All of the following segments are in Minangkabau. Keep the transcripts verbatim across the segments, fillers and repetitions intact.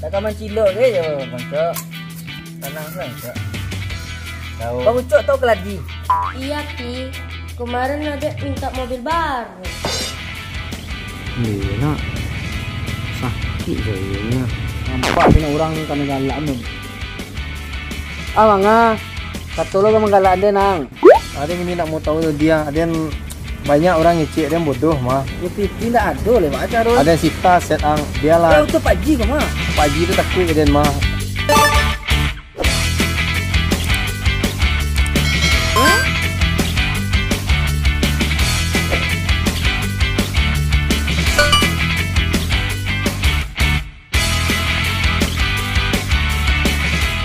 Ka mancilok se jo, Bang Ucok. Tanang se, Bang Ucok. Tahu. Bang Ucok tahu Keladi? Iya, Pi. Kemarin Adek minta mobil baru. Iyo, nak. Sakik jarinya. Nampak kena urang kena galak tu. Ah, manga. Kato lo ka manggalak den, ang. Aden ini nak mau tahu tu dia. Aden banyak orang ngecek den bodoh mah. Yo, Pi, Pi ndak ado leh, Mak, caro. Aden sita set ang, bialah. Eh, tu Pak Ji ko, Mak. Pak Ji tu takuik ka den mah.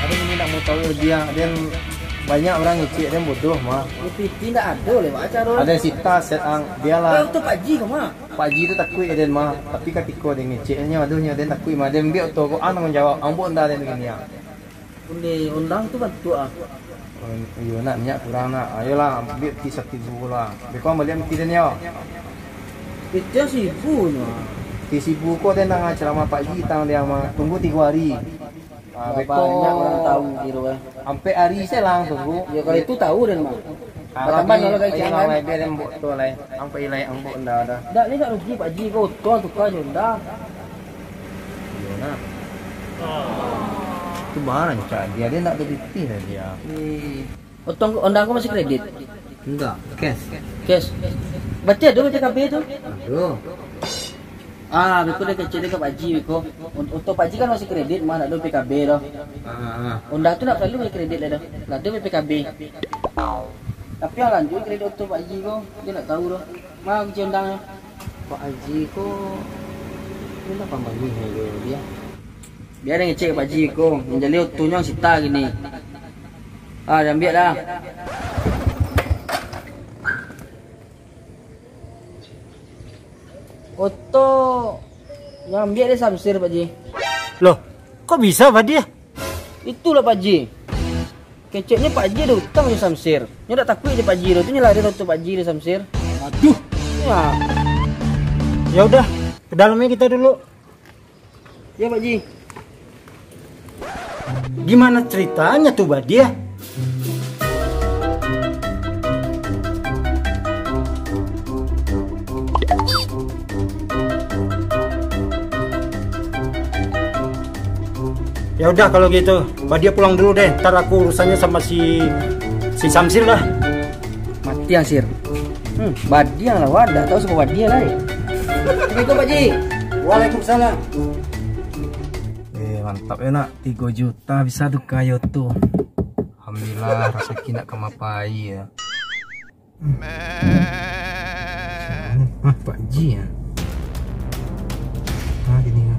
Aden ini nak mau tahu dia, aden banyak orang ngecek aden bodoh mah. Yo, Pi, Pi ndak ado leh, Mak, caro. Aden sita set ang, bialah. Eh, tu Pak Ji ko, Mak. Pak Ji tu takuik aden mah, tapi katiko aden ngecek nyo, aduh nyo aden takuik mah, aden ambiak oto ko, ang tangguang jawab, ambo ndak aden begini ah. Ondeh, ondang tu bantuak ah. Oh, iyo nak, minyak kurang nak. Ayolah, ambiak ti satibu lah. Beko baliak mati den yo. Pitiang sibu nyo. Ti sibu ko den tangah ceramah Pak Ji tang dia mah. Tunggu tigo hari. Ah, beko banyak urang tahu kiro eh. Ampek hari se lah tunggu. Yo, kalau itu tahu den mah. Ah, Batamban tapi kalau gaji ayo jangan. Lah, biar den buek tu lah. Ang pai lai, ang buek ndak ado. Ndak, ni ndak rugi Pak Ji ko, oto tuka jo ndak. Iyo, nah. Tu barang cak dia, dia ndak ada duit lah dia. Ih. Oto, ondang ko masih kredit? Enggak, cash. Cash. Berarti ado B P K B tu? Ado. Ah, beko den kecek den ka Pak Ji beko. Un-, untuak Pak Ji kan masih kredit, mah ndak ado B P K B doh. Ah, ah. Ondang tu ndak paralu kredit lai doh. Lah ado B P K B. Tapi yang lanjut kredit untuak Pak Ji ko, dia ndak tahu doh. Mah kunci ondang nyo. Pak Haji ko, ni lah pambanih nyo jo dia. Bia den ngecek Pak Haji ko, manjali otonyo sita kini. Ah, diambiak dah. Oto nyo ambiak dek Samsir, Pak Haji. Loh, kok bisa, Pak Haji? Itulah, Pak Haji. Keceknyo Pak Haji ado utang jo Samsir. Nyo dak takuik jo Pak Haji tu, nyo lari oto Pak Haji dek Samsir. Aduh. Ya. Ya udah, ke dalamnya kita dulu. Ya, Pak Haji. Gimana ceritanya tuh, Badia? Ya udah kalau gitu, Badia pulang dulu deh. Ntar aku urusannyo sama si, si Samsir lah. Mati ang, Sir. Hmm, Badia lah, wah, dak tahu siapa Badia lai. Assalamualaikum, Pak Haji. Waalaikumsalam. Eh, mantap ya, nak. Tigo juta bisa tuka yo tu. Alhamdulillah, rasaki nak kama pai ya. Ah, Pak Ji ya. Ah, gini ya.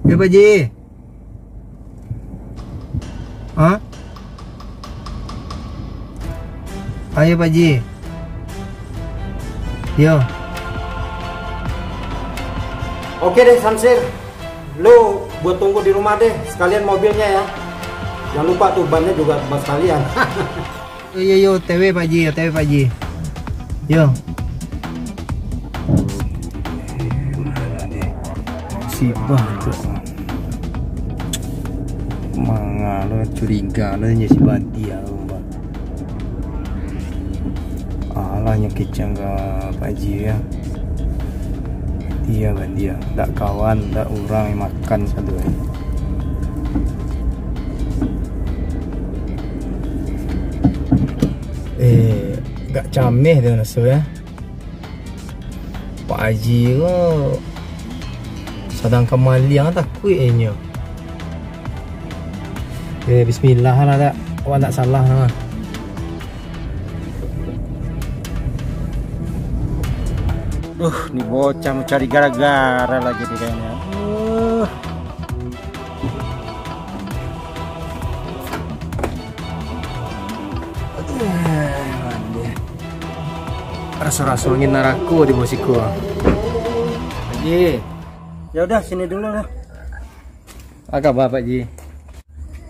Ya, Pak Ji. Ha? Ayo, Pak Ji. Yo. Oke deh, Samsir. Lu buat tunggu di rumah deh, sekalian mobilnya ya. Jangan lupa tuh, bannya juga ban sekalian. Yo, yo, yo, O T W, Pak Ji, O T W, Pak Ji. Yo. Sibah tu. Manga lo curiga lo nyo si Badia tu, Pak. Alah, nyo kecek ka Pak Haji ya. Dia Badia, dak kawan, dak urang yang makan satu ai. Eh, agak cameh tu raso ya. Pak Haji ko sadang ka maliang takuik inyo. Eh, bismillah lah dak. Awak ndak salah lah. Duh, ni bocah mencari gara-gara lagi di kayaknya. Aduh. Raso-raso angin narako di bawah siko. Pak Ji. Ya udah, sini dulu lah. Apa kabar, Pak Ji?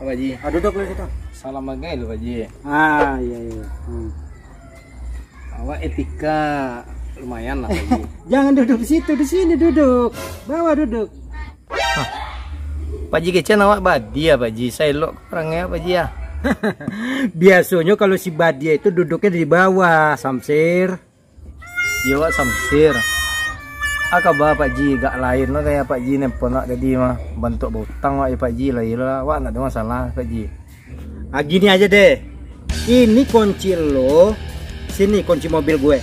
Pak Ji. Ah, duduk dulu situ. Salam bagai lu, Pak Ji. Ah, iya, iya. Hmm. Awak etika Lumayan lah, Pak Ji. Jangan duduk di situ, di sini duduk. Bawah duduk. Pak Ji kecen, awak badia, Pak Ji. Saelok orangnya, Pak Ji, ya. Biasonyo kalau si badia itu duduknya di bawah, Samsir. Iyo, awak Samsir. Ah, kaba Pak Ji, gak lain lah kayak Pak Ji nelpon awak tadi mah. Bantuak bautang awak ya, Pak Ji, lah, iyolah. Awak ndak ada masalah, Pak Ji. Ah, gini aja deh. Ini kunci lo, sini kunci mobil gue.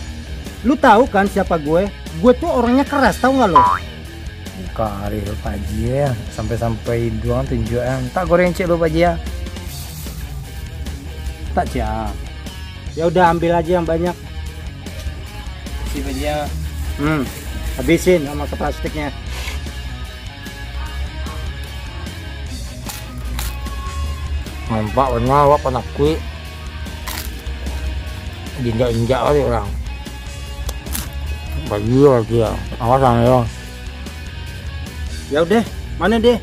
Lu tahu kan siapa gue? Gue tuh orangnya keras, tahu nggak lo? Karih lo Pak Ji ya, sampai-sampai iduang tunjuk ya. Tak goreng cek lo Pak Ji ya. Tak, Cak. Ya udah, ambil aja yang banyak. Makasih, Pak Ji ya. Hmm, habisin sama ke plastiknya. Nampak benar awak panakuik. Injak-injak aja orang. Bagi lagi ya. Awas lah ya. Ya udah, mana deh?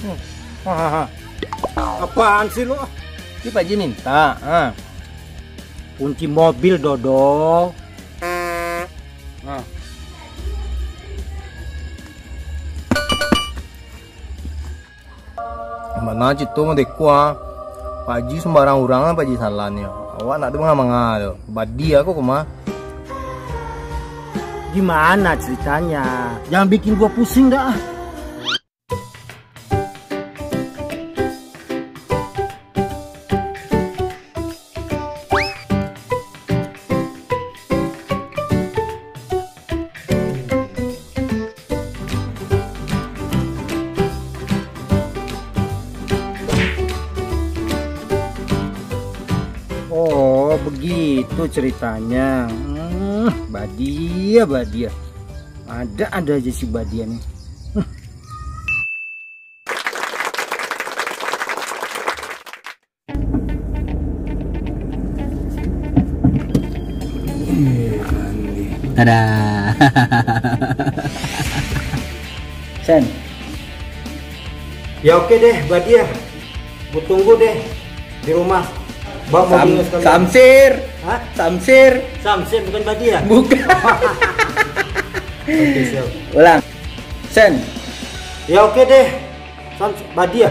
Hmm. Hahaha. Apaan sih lo? Ini Pak Ji minta. Ha. Kunci mobil, Dodo. Nah. Mana cito mah deko ah. Pak Ji sembarang urang lah Pak Ji salah ni. Awak nak tu manga-manga tu. Badia ko mah. Gimana ceritanya? Jangan bikin gua pusing dah. Oh, begitu ceritanya. Hmm, badia, badia. Ada-ada aja si badia nih. Hmm. Tada. Sen. Ya oke deh, Badia. Gue tunggu deh di rumah. Bawa mobilnya sekalian. Samsir. Hah? Samsir. Samsir bukan Badia? Bukan. Oke, siap. Ulang. Sen. Ya oke deh. Sam, Badia.